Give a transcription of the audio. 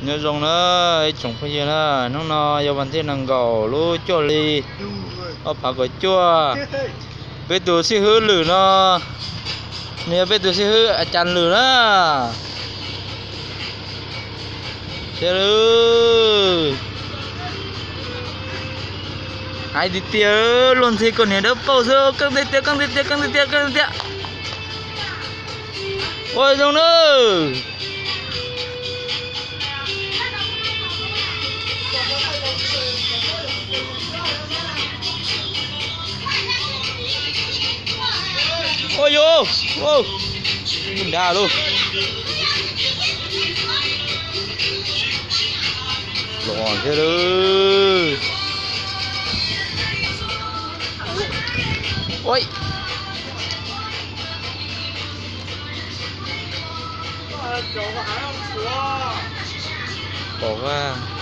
Nyob zoo na ib tsoom phooj ywg na, hnub no yog vas thib nees nkaum lub cuaj hli ob phav kaum cuaj. Peb tus xib hwb Lwm no, nws yog peb tus xib hwb a cas Lwm na. Seb lawm. Hais tiag tiag, luag ntxhi koj niag dawb paug xwb, keej tiag tiag, keej tiag tiag, keej tiag tiag, keej tiag tiag. Ua zoo na. Ua yuav, ua, nrad lauj. Los thiab lauj. Ua, pom vaj.